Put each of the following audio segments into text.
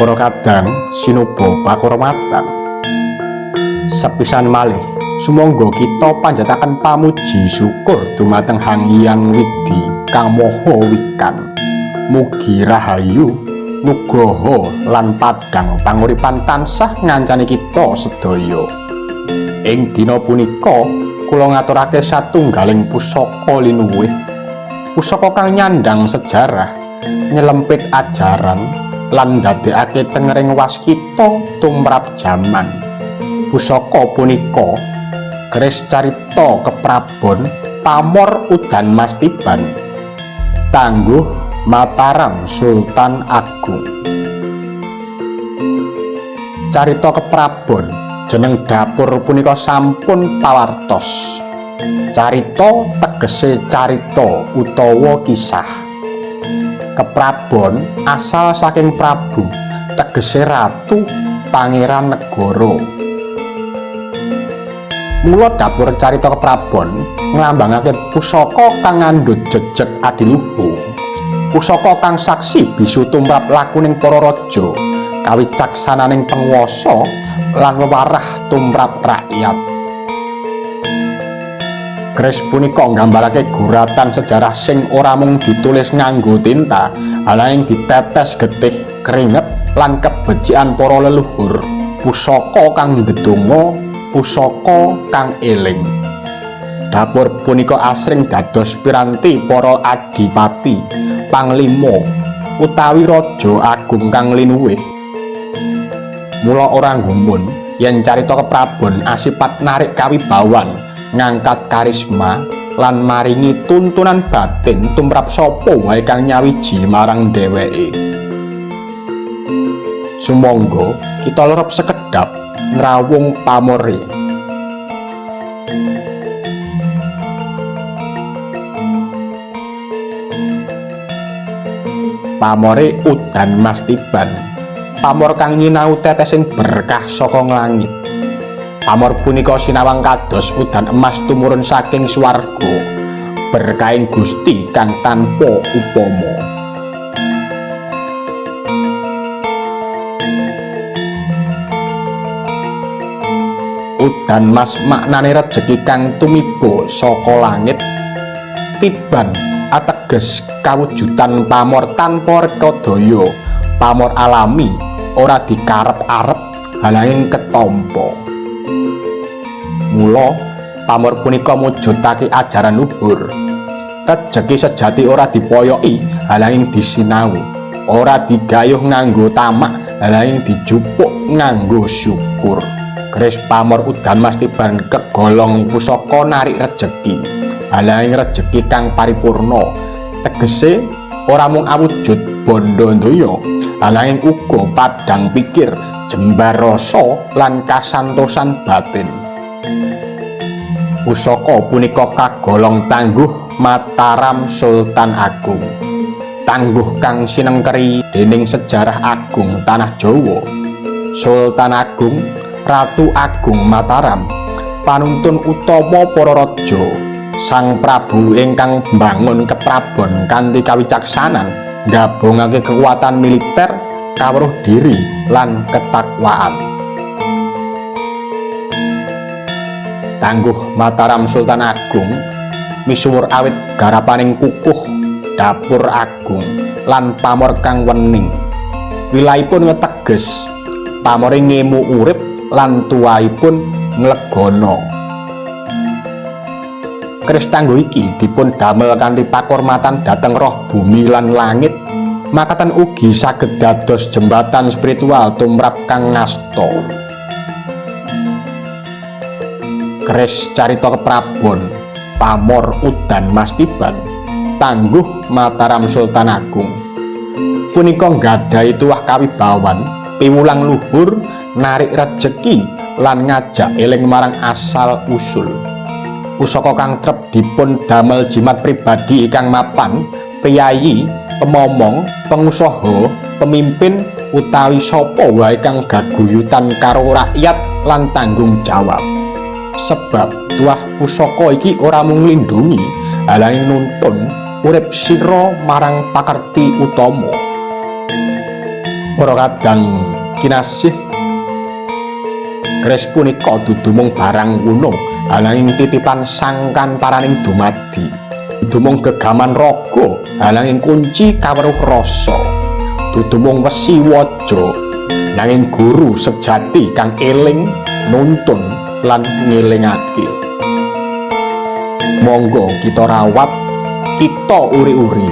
Para kadang sinuba pakurmatan. Sepisan malih sumangga kita panjataken pamuji syukur dumateng Hang Hyang Widhi kang Maha Wikan. Mugi rahayu, nugraha lan padhang panguripan tansah ngancani kita sedaya. Ing dina punika kula ngaturake satunggaling pusaka linuwih. Pusaka kang nyandhang sejarah, nyelempit ajaran lan ndadekake tengering waskita tumrap jaman. Pusaka punika keris carita keprabon pamor Udan Mas Tiban, tangguh Mataram Sultan Agung. Carita keprabon jeneng dapur punika sampun pawartos. Carita tegese carita utawa kisah. Keprabon asal saking Prabu, tegese ratu, pangeran negara. Mula dapur carita keprabon nglambangake pusaka kang ngandhut jejeg adiluhung. Pusaka kang saksi bisu tumrap lakuning para raja, kawicaksananing penguasa lan wewarah tumrap rakyat. Keris punika nggambarake guratan sejarah sing ora mung ditulis nganggo tinta, ananging ditetes getih, keringet lan kebecikan para leluhur. Pusaka kang ndedonga, pusaka kang eling. Dapur punika asring dados piranti para adipati, panglima utawi raja agung kang linuwih. Mula ora nggumun yen carita keprabon asipat narik kawibawan, ngangkat karisma lan maringi tuntunan batin tumrap sapa wae kang nyawiji marang dheweke. Sumangga kita lerep sekedhap ngrawung pamore. Pamore Udan Mas Tiban, pamor kang nyinau tetesing berkah saka nglangit. Pamor punika sinawang kados udan emas tumurun saking swarga, berkahing Gusti kang tanpa upama. Udan mas maknane rejeki kang tumiba saka langit, tiban ateges kawujudan pamor tanpa rekadaya, pamor alami ora dikarep-arep ananging ketampa. Mula pamor punika mujudake ajaran luhur. Rejeki sejati ora dipoyoki ananging disinau, ora digayuh nganggo tamak ananging dijupuk nganggo syukur. Keris pamor Udan Mas Tiban kegolong pusaka narik rejeki, ananging rejeki kang paripurna, tegese ora mung awujud bondo donya, ananging uga padhang pikir, jembar rasa lan kasantosan batin. Pusaka punika kagolong tangguh Mataram Sultan Agung, tangguh kang sinengkeri dening sejarah agung tanah Jawa. Sultan Agung, Ratu Agung Mataram, panuntun utama para raja, Sang Prabu ingkang mbangun keprabon kanthi kawicaksanan, nggabungake kekuatan militer, kawruh diri lan ketakwaan. Tangguh Mataram Sultan Agung misuwur awit garapaning kukuh, dapur agung lan pamor kang wening. Wilayahipun ngeteges, pamore ngemu urip lan tuwahipun nglegana. Keris tangguh iki dipun damel kanthi pakurmatan dhateng roh bumi lan langit, makaten ugi saged dados jembatan spiritual tumrap kang ngasta. Keris carita keprabon pamor Udan Mas Tiban, tangguh Mataram Sultan Agung punika nggadahi tuwah kawibawan, piwulang luhur, narik rejeki lan ngajak eling marang asal usul. Pusaka kang trep dipun damel jimat pribadi kang mapan, priyayi, pemomong, pengusaha, pemimpin utawi sapa wae kang gaguyutan karo rakyat lan tanggung jawab. Sebab tuah pusaka iki ora mung nglindungi, ananging nuntun urip sira marang pakerti utama. Para kadang kinasih, keris punika dudu mung barang kuno, ananging titipan sangkan paraning dumadi. Dudu mung gegaman raga, ananging kunci kaweruh rasa. Dudu mung wesi waja, nanging guru sejati kang eling, nuntun lan ngelingake. Monggo kita rawat, kita uri-uri,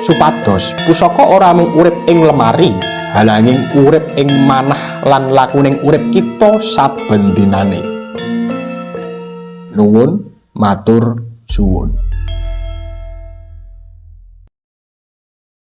supados pusaka ora mung urip ing lemari, ananging urip ing manah lan lakuning urip kita saben dinane. Nuwun, matur suwun.